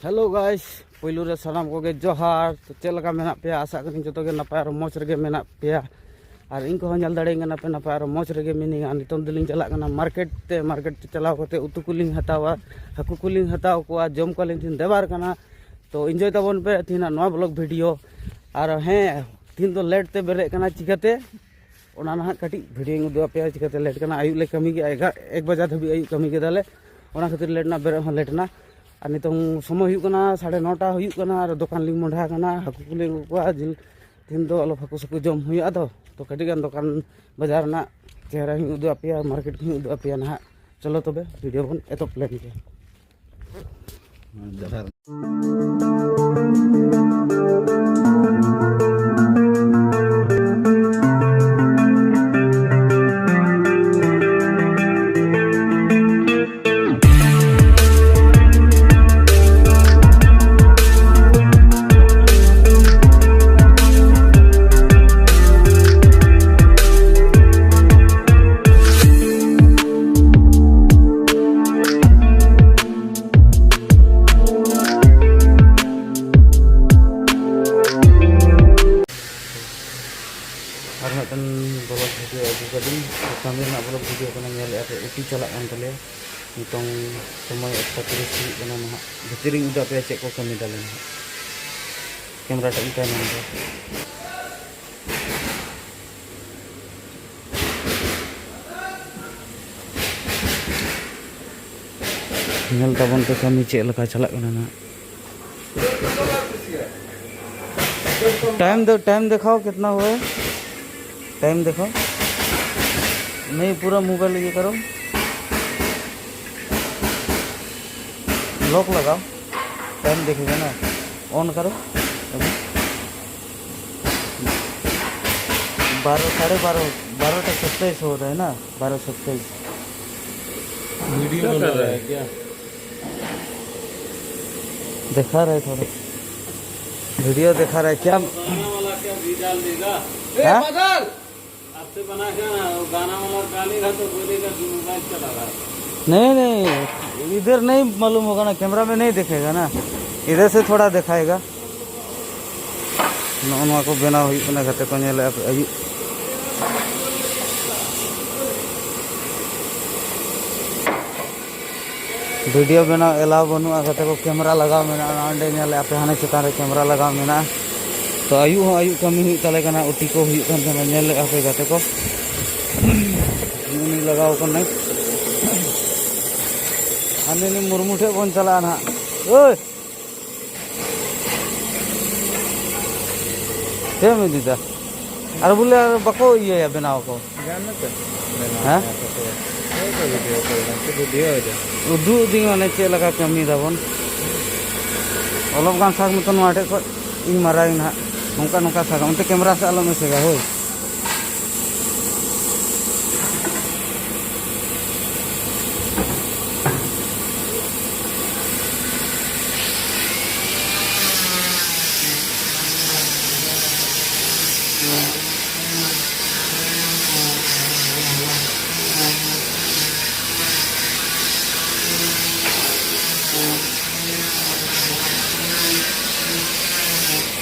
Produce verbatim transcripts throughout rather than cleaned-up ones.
Hello guys, ᱯᱳᱭᱞᱳ ᱨᱮ ᱥᱟᱱᱟᱢ ᱠᱚᱜᱮ ᱡᱚᱦᱟᱨ᱾ ᱛᱚ ᱪᱮᱫ ᱞᱮᱠᱟ ᱢᱮᱱᱟᱜ ᱯᱮᱭᱟ? ᱟᱥᱟᱜ ᱠᱟᱹᱱᱟᱹᱧ ᱡᱚᱛᱚ ᱜᱮ ᱱᱟᱯᱟᱭ ᱟᱨ ᱢᱚᱡᱽ ᱨᱮᱜᱮ ᱢᱮᱱᱟᱜ ᱯᱮᱭᱟ᱾ ᱟᱨ ᱤᱧ ᱠᱚᱦᱚᱸ ᱧᱮᱞ ᱫᱟᱲᱮᱭᱟᱹᱧ ᱠᱟᱱᱟ ᱯᱮ ᱱᱟᱯᱟᱭ ᱟᱨ ᱢᱚᱡᱽ ᱨᱮᱜᱮ ᱢᱤᱱᱟᱹᱧᱟ᱾ ᱱᱤᱛᱚᱝ ᱫᱚᱞᱤᱧ ᱪᱟᱞᱟᱜ ᱠᱟᱱᱟ ᱢᱟᱨᱠᱮᱴ ᱛᱮ᱾ ᱢᱟᱨᱠᱮᱴ ᱛᱮ ᱪᱟᱞᱟᱣ ᱠᱟᱛᱮ ᱩᱛᱩ ᱠᱚᱞᱤᱧ ᱦᱟᱛᱟᱣᱟ, ᱦᱟᱹᱠᱩ ᱠᱚᱞᱤᱧ ᱦᱟᱛᱟᱣ ᱠᱚᱣᱟ, ᱡᱚᱢ ᱠᱚᱣᱟᱞᱤᱧ ᱛᱤᱦᱤᱧ ᱫᱮᱵᱟᱨ ᱠᱟᱱᱟ᱾ ᱛᱚ enjoy ᱛᱟᱵᱚᱱ ᱯᱮ ᱛᱤᱦᱤᱧᱟᱜ ᱱᱚᱣᱟ vlog video᱾ ᱟᱨ ᱦᱮᱸ, ᱛᱤᱦᱤᱧ ᱫᱚ ᱞᱮᱴ ᱛᱮ ᱵᱮᱨᱮᱫ ᱠᱟᱱᱟ, ᱪᱤᱠᱟᱹᱛᱮ? ᱚᱱᱟ ᱱᱟᱦᱟᱜ ᱠᱟᱹᱴᱤᱡ ᱵᱷᱤᱰᱤᱭᱳᱧ ᱩᱫᱩᱜ ᱟᱯᱮᱭᱟ, ᱪᱤᱠᱟᱹᱛᱮ ᱞᱮᱴ ᱠᱟᱱᱟ᱾ ᱟᱹᱭᱩᱵ ᱞᱮ ᱠᱟᱹᱢᱤ ᱠᱮᱜᱼᱟ, ᱮᱜᱟᱨ ᱮᱠ ᱵᱟᱡᱟ ᱫᱷᱟᱹᱵᱤᱡ ᱟᱹᱭᱩᱵ ᱠᱟᱹᱢᱤ ᱠᱮᱫᱟᱞᱮ, ᱚᱱᱟ ᱠᱷᱟᱹᱛᱤᱨ ᱞᱮᱴ ᱮᱱᱟ, ᱵᱮᱨᱮᱫ ᱦᱚᱸ ᱞᱮᱴ ᱮᱱᱟ᱾ ᱟᱨ ᱱᱤᱛᱚᱝ ᱥᱚᱢᱚᱭ ᱦᱩᱭᱩᱜ ᱠᱟᱱᱟ ᱥᱟᱲᱮ ᱱᱚᱴᱟ ᱦᱩᱭᱩᱜ ᱠᱟᱱᱟ, ᱟᱨ ᱫᱚᱠᱟᱱ ᱞᱤᱧ ᱢᱚᱸᱰᱷᱟ ᱠᱟᱱᱟ, ᱦᱟᱹᱠᱩ ᱠᱚᱞᱤᱧ ᱟᱹᱜᱩ ᱠᱚᱣᱟ, ᱡᱤᱞ᱾ ᱛᱤᱦᱤᱧ ᱫᱚ ᱟᱞᱚ ᱦᱟᱹᱠᱩ ᱥᱟᱹᱠᱩ ᱡᱚᱢ ᱦᱩᱭᱩᱜᱼᱟ, ᱛᱚ ᱛᱚ ᱠᱟᱹᱴᱤᱡ ᱜᱟᱱ ᱫᱚᱠᱟᱱ ᱵᱟᱡᱟᱨ ᱨᱮᱱᱟᱜ ᱪᱮᱦᱨᱟ ᱦᱚᱸᱧ ᱩᱫᱩᱜ ᱟᱯᱮᱭᱟ, ᱢᱟᱨᱠᱮᱴ ᱠᱚᱦᱚᱸᱧ ᱩᱫᱩᱜ ᱟᱯᱮᱭᱟ ᱱᱟᱦᱟᱜ᱾ ᱪᱚᱞᱚ ᱛᱚᱵᱮ ᱵᱷᱤᱰᱤᱭᱳ ᱵᱚᱱ ᱮᱛᱚᱦᱚᱵ ᱞᱮᱱ ᱜᱮ᱾ ᱟᱨ ᱢᱤᱫᱴᱮᱱ vlog video ᱟᱹᱜᱩ ᱠᱟᱫᱟᱹᱧ, ᱠᱟᱹᱢᱤ ᱨᱮᱱᱟᱜ vlog video ᱠᱟᱱᱟ, ᱧᱮᱞᱮᱫᱼᱟ ᱯᱮ, ᱩᱛᱩ ᱪᱟᱞᱟᱜ ᱠᱟᱱ ᱛᱟᱞᱮᱭᱟ᱾ ᱱᱤᱛᱚᱝ ᱥᱚᱢᱚᱭ ᱮᱠᱴᱟ ᱛᱤᱨᱤᱥ ᱦᱩᱭᱩᱜ ᱠᱟᱱᱟ ᱱᱟᱦᱟᱜ᱾ ᱵᱷᱤᱛᱤᱨ ᱨᱤᱧ ᱩᱫᱩᱜ ᱟᱯᱮᱭᱟ ᱪᱮᱫ ᱠᱚ ᱠᱟᱹᱢᱤ ᱫᱟᱞᱮ ᱱᱟᱦᱟᱜ᱾ ᱠᱮᱢᱨᱟ ᱴᱟᱜ ᱤᱧ ᱛᱟᱭᱱᱚᱢ ᱫᱟ᱾ ᱧᱮᱞ ᱛᱟᱵᱚᱱ ᱯᱮ ᱠᱟᱹᱢᱤ ᱪᱮᱫ ᱞᱮᱠᱟ ᱪᱟᱞᱟᱜ ᱠᱟᱱᱟ ᱱᱟᱦᱟᱜ᱾ टाइम दो, टाइम दिखाओ कितना हुआ है, टाइम दिखाओ। नहीं, पूरा मोबाइल ये करो, लॉक लगाओ, टाइम देखेगा ना, ऑन करो अभी। बारह, साढ़े बारह, बारह टा सत्ताईस हो रहा है ना, बारह सत्ताईस। वीडियो बना रहा है क्या? दिखा रहे थोड़ा, वीडियो दिखा रहे क्या? गाना वाला क्या भी डाल देगा? हाँ? आपसे बना क्या ना, वो गाना वाला डालेगा तो बोलेगा कि मोबाइल चला रहा है। नहीं, नहीं, इधर नहीं मालूम होगा ना, कैमरा में नहीं दिखेगा ना। ᱤᱫᱷᱟᱨ ᱥᱮ ᱛᱷᱚᱲᱟ ᱫᱮᱠᱷᱟᱭᱮᱜᱟ᱾ ᱱᱚᱜᱼᱚ ᱱᱚᱣᱟ ᱠᱚ ᱵᱮᱱᱟᱣ ᱦᱩᱭᱩᱜ ᱠᱟᱱᱟ, ᱜᱟᱛᱮ ᱠᱚ, ᱧᱮᱞᱮᱫᱼᱟ ᱯᱮ ᱟᱹᱭᱩᱵ᱾ ᱵᱷᱤᱰᱤᱭᱳ ᱵᱮᱱᱟᱣ ᱮᱞᱟᱣ ᱵᱟᱹᱱᱩᱜᱼᱟ, ᱜᱟᱛᱮ ᱠᱚ, ᱠᱮᱢᱮᱨᱟ ᱞᱟᱜᱟᱣ ᱢᱮᱱᱟᱜᱼᱟ᱾ ᱚᱸᱰᱮ ᱧᱮᱞᱮᱫᱼᱟ ᱯᱮ, ᱦᱟᱱᱮ ᱪᱮᱛᱟᱱ ᱨᱮ ᱠᱮᱢᱮᱨᱟ ᱞᱟᱜᱟᱣ ᱢᱮᱱᱟᱜᱼᱟ᱾ ᱛᱚ, ᱟᱹᱭᱩᱵ ᱦᱚᱸ ᱟᱹᱭᱩᱵ ᱠᱟᱹᱢᱤ ᱦᱩᱭᱩᱜ ᱛᱟᱞᱮ ᱠᱟᱱᱟ, ᱩᱴᱤ ᱠᱚ ᱦᱩᱭᱩᱜ ᱠᱟᱱ ᱛᱟᱦᱮᱱᱟ, ᱧᱮᱞᱮᱫᱼᱟ ᱯᱮ, ᱜᱟᱛᱮ ᱠᱚ᱾ ᱩᱱᱤ ᱞᱟᱜᱟᱣ ᱠᱟᱱᱟᱭ᱾ ᱦᱟᱱᱮ ᱩᱱᱤ ᱢᱩᱨᱢᱩ ᱴᱷᱮᱡ ᱵᱚᱱ ᱪᱟᱞᱟᱜᱼᱟ ᱱᱟᱦᱟᱜ᱾ ᱳᱭ! ᱪᱮᱫ ᱮᱢ ᱤᱫᱤᱭᱮᱫᱟ? ᱟᱨ ᱵᱚᱞᱮ ᱟᱨ ᱵᱟᱠᱚ ᱤᱭᱟᱹᱭᱟ, ᱵᱮᱱᱟᱣ ᱟᱠᱚ? ᱜᱟᱱ ᱱᱟ ᱛᱚ᱾ ᱦᱮᱸ? ᱦᱳᱭ ᱛᱚ, ᱵᱷᱤᱰᱤᱭᱳ ᱠᱚ ᱵᱟᱝ ᱠᱚ ᱵᱷᱤᱰᱤᱭᱳ ᱮᱫᱟ᱾ ᱩᱫᱩᱜ ᱟᱹᱫᱤᱧ ᱢᱟᱱᱮ ᱪᱮᱫ ᱞᱮᱠᱟ ᱠᱟᱹᱢᱤ ᱫᱟᱵᱚᱱ᱾ ᱚᱞᱚᱯ ᱜᱟᱱ ᱥᱟᱵ ᱢᱮᱛᱚ ᱱᱚᱣᱟ ᱴᱷᱮᱡ ᱠᱷᱚᱡ ᱤᱧ ᱢᱟᱨᱟᱝ ᱟᱹᱧ ᱱᱟᱦᱟᱜ᱾ ᱱᱚᱝᱠᱟ ᱱᱚᱝᱠᱟ ᱥᱟᱵ, ᱚᱱᱛᱮ ᱠᱮᱢᱮᱨᱟ ᱥᱮᱫ ᱟᱞᱚᱢ ᱮᱥᱮᱫᱟ, ᱦᱳᱭ᱾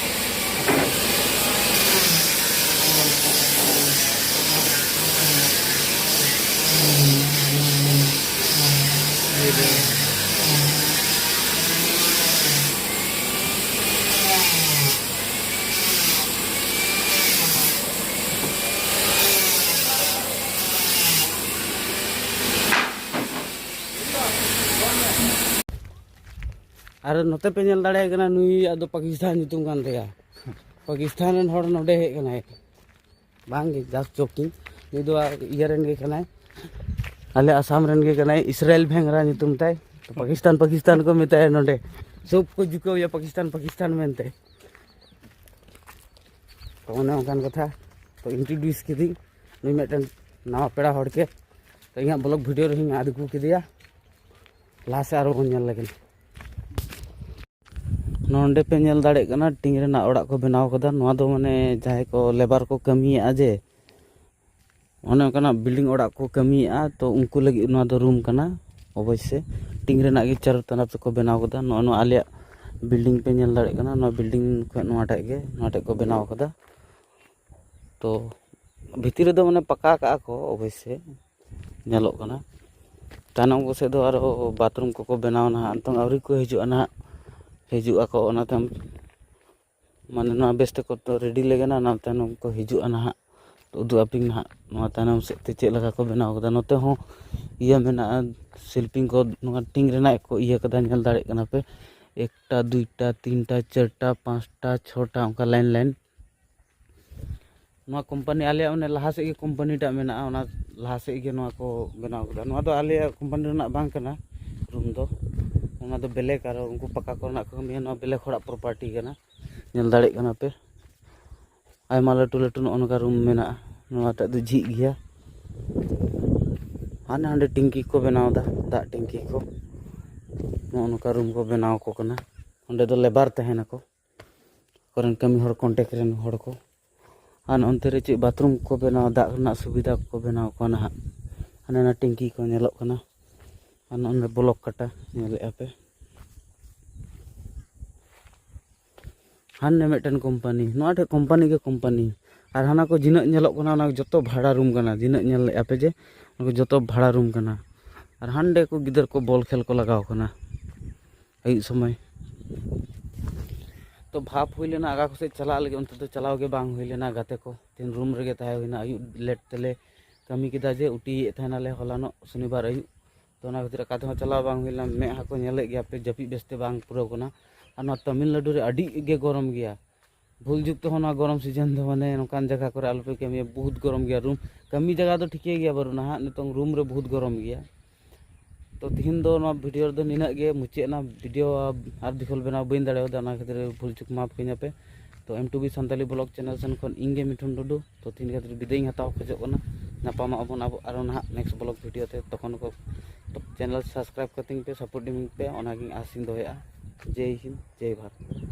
ᱟᱨ ᱱᱚᱛᱮ ᱯᱮ ᱧᱮᱞ ᱫᱟᱲᱮᱭᱟᱜ ᱠᱟᱱᱟ, ᱱᱩᱭᱟᱜ ᱫᱚ ᱯᱟᱠᱤᱥᱛᱟᱱ ᱧᱩᱛᱩᱢ ᱠᱟᱱ ᱛᱟᱭᱟ᱾ ᱯᱟᱠᱤᱥᱛᱟᱱ ᱨᱮᱱ ᱦᱚᱲ ᱱᱚᱰᱮ ᱦᱮᱡ ᱠᱟᱱᱟᱭ᱾ ᱵᱟᱝ ᱜᱮ, just joking᱾ ᱱᱩᱭ ᱫᱚ ᱤᱭᱟᱹ ᱨᱮᱱ ᱜᱮ ᱠᱟᱱᱟᱭ, ᱟᱞᱮ ᱟᱥᱟᱢ ᱨᱮᱱ ᱜᱮ ᱠᱟᱱᱟᱭ, ᱤᱥᱨᱟᱭᱮᱞ ᱵᱷᱮᱝᱨᱟ ᱧᱩᱛᱩᱢ ᱛᱟᱭ᱾ ᱛᱚ, ᱯᱟᱠᱤᱥᱛᱟᱱ, ᱯᱟᱠᱤᱥᱛᱟᱱ ᱠᱚ ᱢᱮᱛᱟᱭᱟ ᱱᱚᱰᱮ᱾ ᱥᱚᱵ ᱠᱚ ᱡᱩᱠᱟᱹᱣᱮᱭᱟ ᱯᱟᱠᱤᱥᱛᱟᱱ, ᱯᱟᱠᱤᱥᱛᱟᱱ ᱢᱮᱱᱛᱮ᱾ ᱛᱚ, ᱚᱱᱮ ᱚᱱᱠᱟᱱ ᱠᱟᱛᱷᱟ᱾ ᱛᱚ, introduce ᱠᱤᱫᱤᱧ ᱱᱩᱭ ᱢᱤᱫᱴᱮᱱ ᱱᱟᱣᱟ ᱯᱮᱲᱟ ᱦᱚᱲ ᱜᱮ᱾ ᱛᱚ, ᱤᱧᱟᱹᱜ vlog video ᱨᱮᱦᱚᱸᱧ ᱟᱫ ᱟᱹᱜᱩ ᱠᱮᱫᱮᱭᱟ᱾ ᱞᱟᱦᱟ ᱥᱮᱫ ᱟᱨᱚ ᱵᱚᱱ ᱧᱮᱞ ᱞᱮᱜᱮ᱾ ᱱᱚᱸᱰᱮ ᱯᱮ ᱧᱮᱞ ᱫᱟᱲᱮᱭᱟᱜ ᱠᱟᱱᱟ, ᱴᱤᱝ ᱨᱮᱱᱟᱜ ᱚᱲᱟᱜ ᱠᱚ ᱵᱮᱱᱟᱣ ᱠᱟᱫᱟ᱾ ᱱᱚᱣᱟ ᱫᱚ ᱢᱟᱱᱮ ᱡᱟᱦᱟᱸᱭ ᱠᱚ ᱞᱮᱵᱟᱨ ᱠᱚ ᱠᱟᱹᱢᱤᱭᱮᱫᱼᱟ, ᱡᱮ ᱚᱱᱮ ᱚᱱᱠᱟᱱᱟᱜ ᱵᱤᱞᱰᱤᱝ ᱚᱲᱟᱜ ᱠᱚ ᱠᱟᱹᱢᱤᱭᱮᱫᱼᱟ, ᱛᱚ ᱩᱱᱠᱩ ᱞᱟᱹᱜᱤᱫ ᱱᱚᱣᱟ ᱫᱚ ᱨᱩᱢ ᱠᱟᱱᱟ᱾ ᱚᱵᱚᱥᱥᱳᱭ ᱴᱤᱝ ᱨᱮᱱᱟᱜ ᱜᱮ ᱪᱟᱨᱚ ᱛᱚᱨᱚᱯ ᱛᱮᱠᱚ ᱵᱮᱱᱟᱣ ᱠᱟᱫᱟ᱾ ᱱᱚᱜᱼᱚ ᱱᱚᱣᱟ ᱟᱞᱮᱭᱟᱜ ᱵᱤᱞᱰᱤᱝ ᱯᱮ ᱧᱮᱞ ᱫᱟᱲᱮᱭᱟᱜ ᱠᱟᱱᱟ, ᱱᱚᱣᱟ ᱵᱤᱞᱰᱤᱝ ᱠᱷᱚᱱ ᱱᱚᱣᱟᱴᱟᱜ ᱜᱮ, ᱱᱚᱣᱟᱴᱟᱜ ᱠᱚ ᱵᱮᱱᱟᱣ ᱠᱟᱫᱟ᱾ ᱛᱚ ᱵᱷᱤᱛᱤᱨ ᱨᱮᱫᱚ ᱢᱟᱱᱮ ᱯᱟᱠᱟ ᱠᱟᱜᱼᱟ ᱠᱚ ᱚᱵᱚᱥᱥᱳᱭ, ᱧᱮᱞᱚᱜ ᱠᱟᱱᱟ᱾ ᱛᱟᱭᱱᱚᱢ ᱠᱚ ᱥᱮᱫ ᱫᱚ ᱟᱨᱚ ᱵᱟᱛᱷᱨᱩᱢ ᱠᱚᱠᱚ ᱵᱮᱱᱟᱣᱟ ᱱᱟᱦᱟᱜ, ᱱᱤᱛᱚᱝ ᱟᱹᱣᱨᱤ ᱠᱚ ᱦᱤᱡᱩᱜᱼᱟ ᱱᱟᱦᱟᱜ, ᱦᱤᱡᱩᱜ ᱟᱠᱚ᱾ ᱚᱱᱟ ᱛᱟᱭᱚᱢ ᱢᱟᱱᱮ ᱱᱚᱣᱟ ᱵᱮᱥ ᱛᱮᱠᱚ ᱨᱮᱰᱤ ᱞᱮᱜᱮ ᱱᱟ, ᱚᱱᱟ ᱛᱟᱭᱱᱚᱢ ᱠᱚ ᱦᱤᱡᱩᱜᱼᱟ ᱱᱟᱦᱟᱜ᱾ ᱛᱚ ᱩᱫᱩᱜ ᱟᱹᱯᱤᱧ ᱱᱟᱦᱟᱜ ᱱᱚᱣᱟ ᱛᱟᱭᱱᱚᱢ ᱥᱮᱫ ᱛᱮ ᱪᱮᱫ ᱞᱮᱠᱟ ᱠᱚ ᱵᱮᱱᱟᱣ ᱠᱟᱫᱟ᱾ ᱱᱚᱛᱮ ᱦᱚᱸ ᱤᱭᱟᱹ ᱢᱮᱱᱟᱜᱼᱟ, ᱥᱤᱞᱯᱤᱝ ᱠᱚ ᱱᱚᱣᱟ ᱴᱤᱝ ᱨᱮᱱᱟᱜ ᱠᱚ ᱤᱭᱟᱹ ᱠᱟᱫᱟ, ᱧᱮᱞ ᱫᱟᱲᱮᱭᱟᱜ ᱠᱟᱱᱟ ᱯᱮ᱾ ᱮᱠᱴᱟ, ᱫᱩᱭᱴᱟ, ᱛᱤᱱᱴᱟ, ᱪᱟᱨᱴᱟ, ᱯᱟᱸᱪᱴᱟ, ᱪᱷᱚᱴᱟ, ᱚᱱᱠᱟ ᱞᱟᱭᱤᱱ ᱞᱟᱭᱤᱱ᱾ ᱱᱚᱣᱟ ᱠᱳᱢᱯᱟᱱᱤ ᱟᱞᱮᱭᱟᱜ ᱚᱱᱮ ᱞᱟᱦᱟ ᱥᱮᱫ ᱜᱮ ᱠᱳᱢᱯᱟᱱᱤ ᱴᱟᱜ ᱢᱮᱱᱟᱜᱼᱟ, ᱚᱱᱟ ᱞᱟᱦᱟ ᱥᱮᱫ ᱜᱮ ᱱᱚᱣᱟ ᱠᱚ ᱵᱮᱱᱟᱣ ᱠᱟᱫᱟ᱾ ᱱᱚᱣᱟ ᱫᱚ ᱟᱞᱮᱭᱟᱜ ᱠᱳᱢᱯᱟᱱᱤ ᱨᱮᱱᱟᱜ ᱵᱟᱝ ᱠᱟᱱᱟ ᱨᱩᱢ ᱫᱚ, ᱚᱱᱟ ᱫᱚ ᱵᱞᱮᱠ, ᱟᱨ ᱩᱱᱠᱩ ᱯᱟᱠᱟ ᱠᱚᱨᱮᱱᱟᱜ ᱠᱚ ᱠᱟᱹᱢᱤᱭᱟ᱾ ᱱᱚᱣᱟ ᱵᱞᱮᱠ ᱦᱚᱲᱟᱜ ᱯᱨᱚᱯᱟᱨᱴᱤ ᱠᱟᱱᱟ, ᱧᱮᱞ ᱫᱟᱲᱮᱭᱟᱜ ᱠᱟᱱᱟ ᱯᱮ᱾ ᱟᱭᱢᱟ ᱞᱟᱹᱴᱩ ᱞᱟᱹᱴᱩ ᱱᱚᱜᱼᱚ ᱱᱚᱝᱠᱟ ᱨᱩᱢ ᱢᱮᱱᱟᱜᱼᱟ᱾ ᱱᱚᱣᱟᱴᱟᱜ ᱫᱚ ᱡᱷᱤᱡ ᱜᱮᱭᱟ᱾ ᱦᱟᱱᱮ ᱦᱟᱸᱰᱮ ᱴᱮᱝᱠᱤ ᱠᱚ ᱵᱮᱱᱟᱣ ᱮᱫᱟ, ᱫᱟᱜ ᱴᱮᱝᱠᱤ ᱠᱚ᱾ ᱱᱚᱜᱼᱚ ᱱᱚᱝᱠᱟ ᱨᱩᱢ ᱠᱚ ᱵᱮᱱᱟᱣ ᱟᱠᱚ ᱠᱟᱱᱟ᱾ ᱚᱸᱰᱮ ᱫᱚ ᱞᱮᱵᱟᱨ ᱛᱟᱦᱮᱱᱟᱠᱚ, ᱟᱠᱚᱨᱮᱱ ᱠᱟᱹᱢᱤ ᱦᱚᱲ, ᱠᱚᱱᱴᱮᱠ ᱨᱮᱱ ᱦᱚᱲ ᱠᱚ᱾ ᱟᱨ ᱚᱱᱛᱮ ᱨᱮ ᱪᱮᱫ ᱵᱟᱛᱷᱨᱩᱢ ᱠᱚ ᱵᱮᱱᱟᱣ, ᱫᱟᱜ ᱨᱮᱱᱟᱜ ᱥᱩᱵᱤᱫᱷᱟ ᱠᱚ ᱵᱮᱱᱟᱣ ᱠᱚᱣᱟ ᱱᱟᱦᱟᱜ᱾ ᱦᱟᱱᱮ ᱚᱱᱟ ᱴᱮᱝᱠᱤ ᱠᱚ ᱧᱮᱞᱚᱜ ᱠᱟᱱᱟ᱾ ᱟᱨ ᱱᱚᱜᱼᱚ ᱱᱚᱰᱮ ᱵᱞᱚᱠ ᱠᱟᱴᱟ ᱧᱮᱞᱮᱫᱼᱟ ᱯᱮ᱾ ᱦᱟᱱᱮ ᱢᱤᱫᱴᱮᱱ ᱠᱳᱢᱯᱟᱱᱤ, ᱱᱚᱣᱟ ᱴᱷᱮᱱ ᱠᱳᱢᱯᱟᱱᱤ ᱜᱮ ᱠᱳᱢᱯᱟᱱᱤ᱾ ᱟᱨ ᱦᱟᱱᱟ ᱠᱚ ᱡᱤᱱᱟᱹᱜ ᱧᱮᱞᱚᱜ ᱠᱟᱱᱟ, ᱚᱱᱟ ᱡᱚᱛᱚ ᱵᱷᱟᱲᱟ ᱨᱩᱢ ᱠᱟᱱᱟ᱾ ᱡᱤᱱᱟᱹᱜ ᱧᱮᱞ ᱞᱮᱫᱼᱟ ᱯᱮ ᱡᱮ, ᱚᱱᱟ ᱠᱚ ᱡᱚᱛᱚ ᱵᱷᱟᱲᱟ ᱨᱩᱢ ᱠᱟᱱᱟ᱾ ᱟᱨ ᱦᱟᱸᱰᱮ ᱠᱚ ᱜᱤᱫᱟᱹᱨ ᱠᱚ ᱵᱚᱞ ᱠᱷᱮᱞ ᱠᱚ ᱞᱟᱜᱟᱣ ᱠᱟᱱᱟ ᱟᱹᱭᱩᱵ ᱥᱚᱢᱚᱭ᱾ ᱛᱚ ᱵᱷᱟᱵᱽ ᱦᱩᱭ ᱞᱮᱱᱟ ᱟᱜᱟ ᱠᱚᱥᱮᱫ ᱪᱟᱞᱟᱜ ᱞᱟᱹᱜᱤᱫ, ᱚᱱᱛᱮ ᱫᱚ ᱪᱟᱞᱟᱣ ᱜᱮ ᱵᱟᱝ ᱦᱩᱭ ᱞᱮᱱᱟ ᱜᱟᱛᱮ ᱠᱚ᱾ ᱛᱮᱦᱮᱧ ᱨᱩᱢ ᱨᱮᱜᱮ ᱛᱟᱦᱮᱸ ᱦᱩᱭᱱᱟ᱾ ᱟᱹᱭᱩᱵ ᱞᱮᱴ ᱛᱮᱞᱮ ᱠᱟᱹᱢᱤ ᱠᱮᱫᱟ ᱡᱮ ᱩᱴᱤᱭᱮᱫ ᱛᱟᱦᱮᱱᱟᱞᱮ ᱦᱚᱞᱟᱱᱚᱜ ᱥᱚᱱᱤᱵᱟᱨ ᱟᱹᱭᱩᱵ᱾ ᱛᱚ ᱚᱱᱟ ᱠᱷᱟᱹᱛᱤᱨ ᱚᱠᱟ ᱛᱮᱦᱚᱸ ᱪᱟᱞᱟᱣ ᱵᱟᱝ ᱦᱩᱭ ᱞᱮᱱᱟ᱾ ᱢᱮᱫᱦᱟ ᱠᱚ ᱧᱮᱞᱮᱫ ᱜᱮᱭᱟ ᱯᱮ, ᱡᱟᱹᱯᱤᱫ ᱵᱮᱥᱛᱮ ᱵᱟᱝ ᱯᱩᱨᱟᱹᱣ ᱠᱟᱱᱟ᱾ ᱟᱨ ᱱᱚᱣᱟ ᱛᱟᱢᱤᱞᱱᱟᱰᱩ ᱨᱮ ᱟᱹᱰᱤ ᱜᱮ ᱜᱚᱨᱚᱢ ᱜᱮᱭᱟ᱾ ᱵᱷᱩᱞ ᱡᱩᱜᱽ ᱛᱮᱦᱚᱸ ᱱᱚᱣᱟ ᱜᱚᱨᱚᱢ ᱥᱤᱡᱚᱱ ᱫᱚ ᱢᱟᱱᱮ ᱱᱚᱝᱠᱟᱱ ᱡᱟᱭᱜᱟ ᱠᱚᱨᱮ ᱟᱞᱚᱯᱮ ᱠᱟᱹᱢᱤᱭᱟ, ᱵᱚᱦᱩᱛ ᱜᱚᱨᱚᱢ ᱜᱮᱭᱟ᱾ ᱨᱩᱢ, ᱠᱟᱹᱢᱤ ᱡᱟᱭᱜᱟ ᱫᱚ ᱴᱷᱤᱠᱟᱹ ᱜᱮᱭᱟ ᱵᱟᱹᱱᱩᱜᱼᱟ ᱦᱟᱸᱜ, ᱱᱤᱛᱚᱝ ᱨᱩᱢ ᱨᱮ ᱵᱚᱦᱩᱛ ᱜᱚᱨᱚᱢ ᱜᱮᱭᱟ᱾ ᱛᱚ ᱛᱤᱦᱤᱧ ᱫᱚ ᱱᱚᱣᱟ ᱵᱷᱤᱰᱤᱭᱳ ᱨᱮᱫᱚ ᱱᱤᱱᱟᱹᱜ ᱜᱮ ᱢᱩᱪᱟᱹᱫ ᱮᱱᱟ᱾ ᱵᱷᱤᱰᱤᱭᱳ ᱟᱨ ᱫᱤᱠᱷᱚᱞ ᱵᱮᱱᱟᱣ ᱵᱟᱹᱧ ᱫᱟᱲᱮᱭᱟᱫᱟ, ᱚᱱᱟ ᱠᱷᱟᱹᱛᱤᱨ ᱵᱷᱩᱞ ᱪᱩᱠ ᱢᱟᱯ ᱠᱟᱹᱧᱟ ᱯᱮ᱾ ᱛᱚ ᱮᱢ ᱴᱩ ᱵᱤ ᱥᱟᱱᱛᱟᱞᱤ ᱵᱞᱚᱜ ᱪᱮᱱᱮᱞ ᱥᱮᱱ ᱠᱷᱚᱱ ᱤᱧ ᱜᱮ ᱢᱤᱴᱷᱩᱱ ᱴᱩᱰᱩ᱾ ᱛᱚ ᱛᱤᱦᱤᱧ ᱠᱷᱟᱹᱛᱤᱨ ᱵᱤᱫᱟᱹᱭ ᱤᱧ ᱦᱟᱛᱟᱣ ᱠᱷᱚᱡᱚᱜ ᱠᱟᱱᱟ᱾ ᱧᱟᱯᱟᱢᱚᱜ ᱟᱵᱚᱱ ᱟᱵᱚ ᱟᱨᱚ ᱱᱟᱦᱟᱜ ᱱᱮᱠᱥᱴ ᱵᱞᱚᱜ ᱵᱷᱤᱰᱤᱭᱳ ᱛᱮ᱾ ᱛᱚᱠᱷᱚᱱ ᱠᱚ ᱪᱮᱱᱮᱞ ᱥᱟᱵᱥᱠᱨᱟᱭᱤᱵ ᱠᱟᱛᱤᱧ ᱯᱮ, ᱥᱟᱯᱳᱨᱴ ᱤᱧ ᱯᱮ, ᱚᱱᱟᱜᱤᱧ ᱟᱥ ᱤᱧ ᱫᱚᱦᱚᱭᱮᱫᱼᱟ᱾ ᱡᱮᱭ ᱦᱤᱱᱫ, ᱡᱮᱭ ᱵᱷᱟᱨᱚᱛ᱾